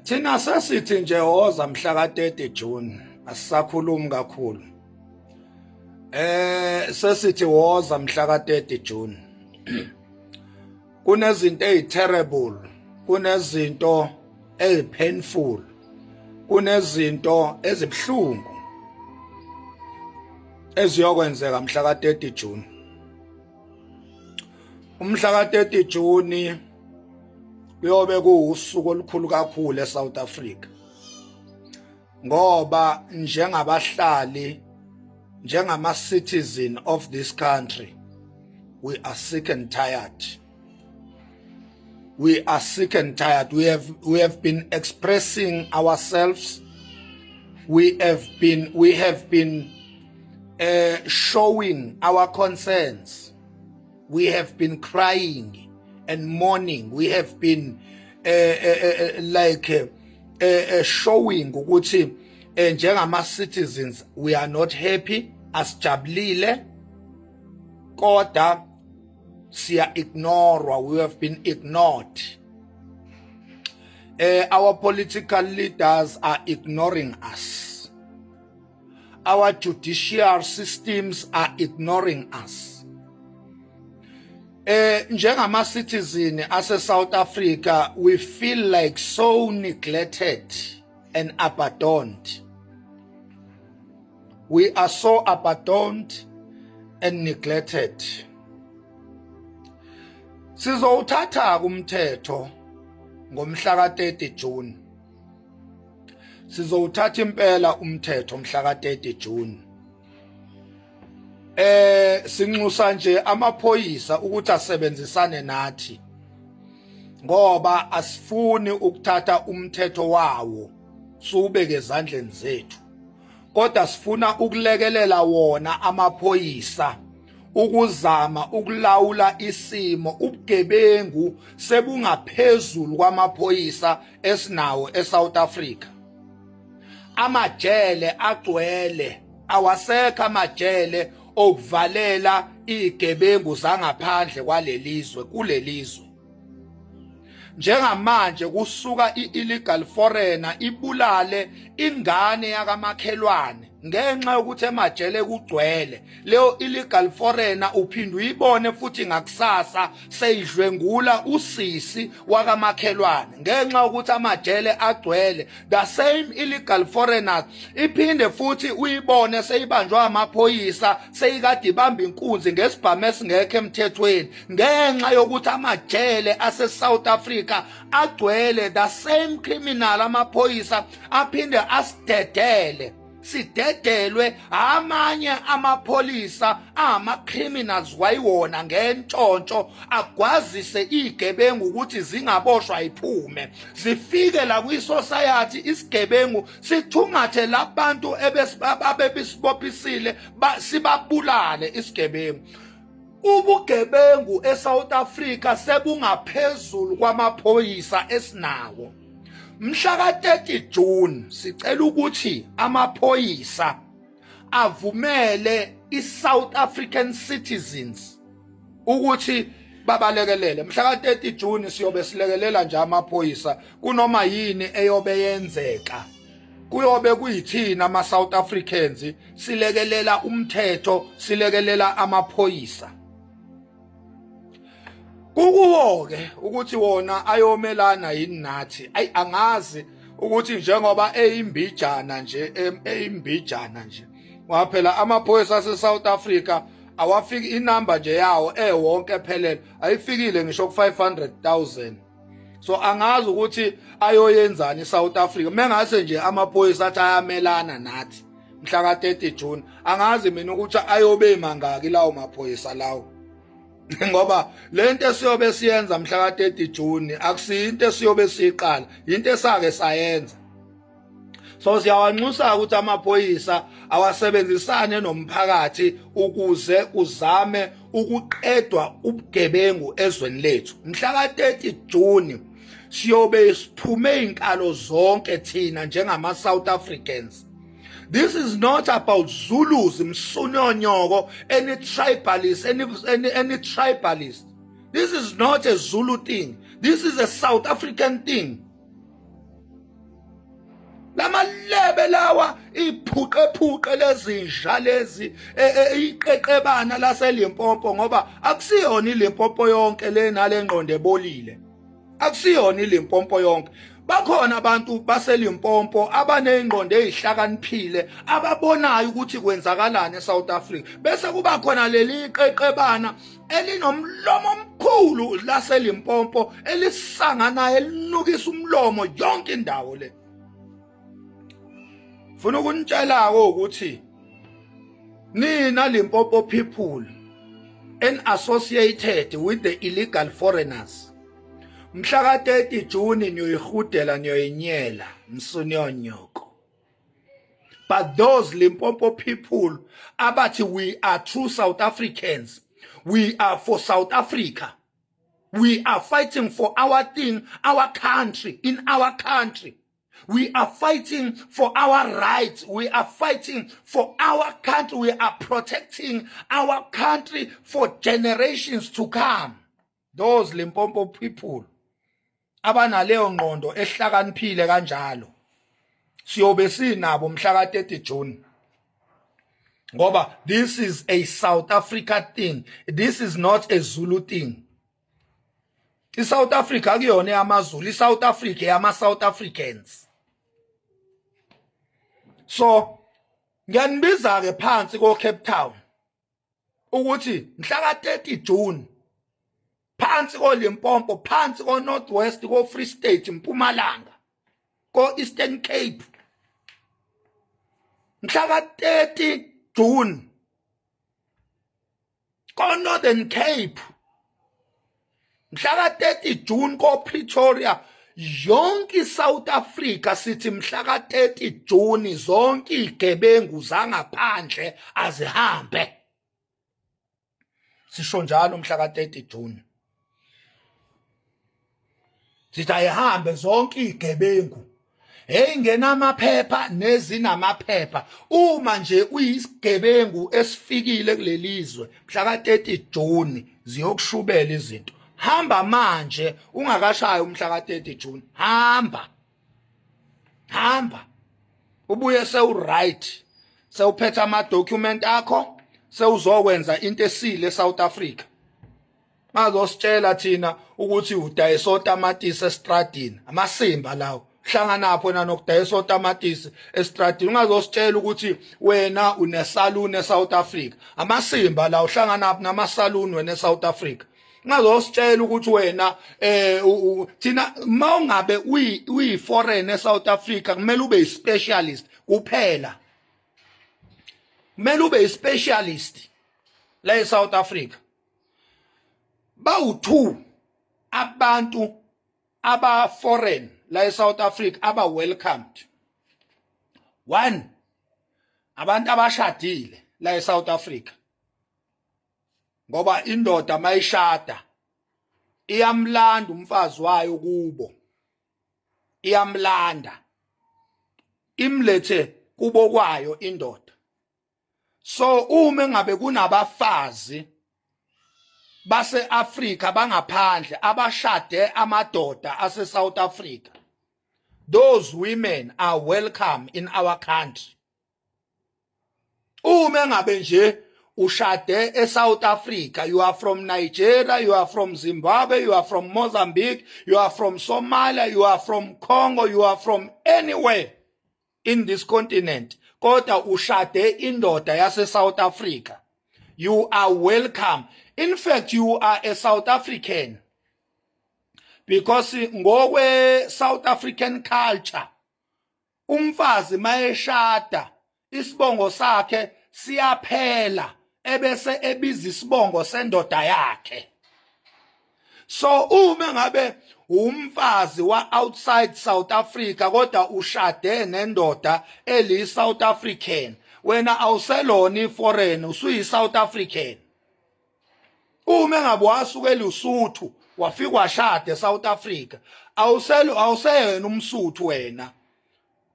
Thina sesithi nje woza mhla ka 30 June, asisakhulumi kakhulu. Sesithi woza mhla ka 30 June. Kunezinto eziterrible, kunezinto ezipainful, kunezinto ezibhlungu eziyokwenzeka mhla ka 30 June. Umhla ka 30 June kuyobe kuwusuku olukhulu kakhulu eSouth Africa, ngoba njengabahlali, njengama citizen of this country, we are sick and tired. We are sick and tired. We have been expressing ourselves. We have been showing our concerns. We have been crying and mourning. We have been like showing ukuthi njengama citizens we are not happy, asijabulile, kodwa siya ignore. We have been ignored. Our political leaders are ignoring us. Our judicial systems are ignoring us. Njengama citizen ase South Africa, we feel like so neglected and abandoned. We are so abandoned and neglected. Sizowuthatha kumthetho ngomhla ka30 June. Sizowuthatha impela umthetho mhla ka30 June. Sinxusa nje amaphoyisa ukuthi asebenzisane nathi, ngoba asifuni ukuthatha umthetho wawo siwubeke ezandleni zethu, kodwa sifuna ukulekelela wona amaphoyisa ukuzama ukulawula isimo. Ubugebengu sebungaphezulu kwamaphoyisa esinawo eSouth Africa. Amajele agcwele, awasekho amajele okuvalela izigebengu zangaphandle kwalelizwe kulelizwe. Njengamanje kusuka i-illegal foreigner ibulale ingane yakamakhelwane ngenxa yokuthi emajele kugcwele. Leyo illegal foreigner uphinde uyibone futhi ngakusasa seyidlwengula usisi wakamakhelwane ngenxa yokuthi amajele agcwele. The same illegal foreigners iphinde futhi uyibone seyibanjwa amaphoyisa, seyikade ibamba inkunzi ngesibhamu esingekho emthethweni ngenxa yokuthi amajele ase South Africa agcwele. The same criminal, amaphoyisa aphinde asidedele, sidedelwe amanye amapholisa ama criminals wayiwona ngentshontsho, agwazise igebengu ukuthi zingaboshwa, iphume zifike la kwi-society. Isigebengu sithungathe labantu ebesibophisile, sibabulale isigebengu. Ubugebengu eSouth Africa sebungaphezulu kwamaphoyisa esinawo. Mhla ka-30 June sicela ukuthi amaphoyisa avumele i-South African citizens ukuthi babalekelele. Mhla ka-30 June siyobe silekelela nje amaphoyisa kunoma yini eyobe yenzeka. Kuyobe kuyithina ama South Africans silekelela umthetho, silekelela amaphoyisa. Kukuwo ke ukuthi wona ayomelana yini nathi. Ayi, angazi ukuthi njengoba eyimbijana nje, eyimbijana nje, ngoba phela amaphoyisa ase South Africa awafiki, inamba nje yawo ewonke ephelele ayifikile ngisho ku 500,000. So angazi ukuthi ayoyenzani iSouth Africa mengase nje amaphoyisa athi ayamelana nathi mhla ka 30 June. Angazi mina ukuthi ayobe mangaki lawo maphoyisa lawo, ngoba lento esiyobe siyenza mhla ka 30 June akusiyinto esiyobe siyiqala, into esake sayenza. So siyawanxusa ukuthi amaphoyisa awasebenzisane nomphakathi ukuze uzame ukuqedwa ubugebengu ezweni lethu. Mhla ka 30 June siyobe siphume inkalo zonke thina njengama South Africans. This is not about Zulus, msunyonyoko, any tribalist, any tribalist. This is not a Zulu thing. This is a South African thing. Lamalebe lawa, iphuqephuqe lezinja lezi, iqeqebana laseLimpopo, ngoba akusiyona iLimpopo yonke le nalengqondo ebolile. Akusiyona iLimpopo yonke. Bakhona abantu baseLimpopo abanezingqondo ezihlakaniphile, ababonayo ukuthi kwenzakalani eSouth Africa. Bese kuba khona leli qeqebana elinomlomo omkhulu laseLimpopo, elisanganayo, elinukisa umlomo yonke indawo le. Funa ukunitshela ukuthi nina Limpopo people and associated with the illegal foreigners, mhla ka 30 June niyoyihudela, niyoyinyela msunyonyoko. But those Limpopo people abathi we are true South Africans, we are for South Africa, we are fighting for our thing, our country, in our country we are fighting for our rights, we are fighting for our country, we are protecting our country for generations to come. Those Limpopo people abanaleyo ngqondo ehlakaniphile kanjalo, siyobe sinabo mhla ka 30 June, ngoba this is a South Africa thing, this is not a Zulu thing. ISouth Africa akuyona eyamaZulu, iSouth Africa eyama South Africans. So ngiyanibiza ke phansi ko Cape Town ukuthi mhla ka 30 June, phansi ko Limpopo, phansi ko North West, ko Free State, Mpumalanga, ko Eastern Cape, mhla ka 30 June, ko Northern Cape, mhla ka 30 June, ko Pretoria, yonke iSouth Africa, sithi mhla ka 30 June zonke igebengu zangaphandle azihambe. Sisho njalo, mhla ka 30 June sithi ayihambe zonke igebengu, hey, ngenamaphepha nezinamaphepha. Uma nje uyisigebengu esifikile kulelizwe mhla ka 30 June, ziyokushubela izinto. Hamba manje ungakashayi umhla ka 30 June. Hamba, hamba, ubuye sewu right, sewuphethe ama document akho, sewuzokwenza into esile eSouth Africa. Bazositshela thina ukuthi udayisa otamatisi estradini, amasimba lawo. Hlanganapho wena nokudayisa otamatisi estradini? Ungazositshela ukuthi wena unesaluni eSouth Africa, amasimba lawo. Hlanganapho namasaluni wena eSouth Africa? Ungazositshela ukuthi wena thina mawungabe uyi foreign eSouth Africa, kumele ube specialist kuphela, kumele ube specialist la eSouth Africa. Bawu2 abantu aba foreign la eSouth Africa aba welcomed. One, abantu abashadile la eSouth Africa, ngoba indoda mayishada iyamlanda umfazi wayo kubo, iyamlanda imlethe kubo kwayo indoda. So uma ngabe kunabafazi base-Afrika bangaphandle abashade amadoda ase South Africa, those women are welcome in our country. Uma ngabe nje ushade eSouth Africa, you are from Nigeria, you are from Zimbabwe, you are from Mozambique, you are from Somalia, you are from Congo, you are from anywhere in this continent, kodwa ushade indoda yase South Africa, you are welcome. In fact, you are a South African, because ngokwe South African culture, umfazi mayeshada isibongo sakhe siyaphela, ebese ebiza isibongo sendoda yakhe. So uma ngabe umfazi wa outside South Africa kodwa ushade nendoda eli South African, wena awuselona iforeign, usuyi South African. Uma ngabe wasuka eLesotho wafika washada eSouth Africa, awuselo, awuseyena umSuthu wena,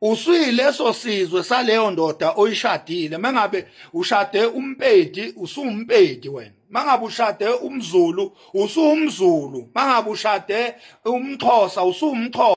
usuyileso sizwe saleyo ndoda oyishadile. Mengabe ushade uMpedi, usuMpedi wena. Mangabe ushade umZulu, usuMzulu. Mangabe ushade umXhosa, usuMxhosa.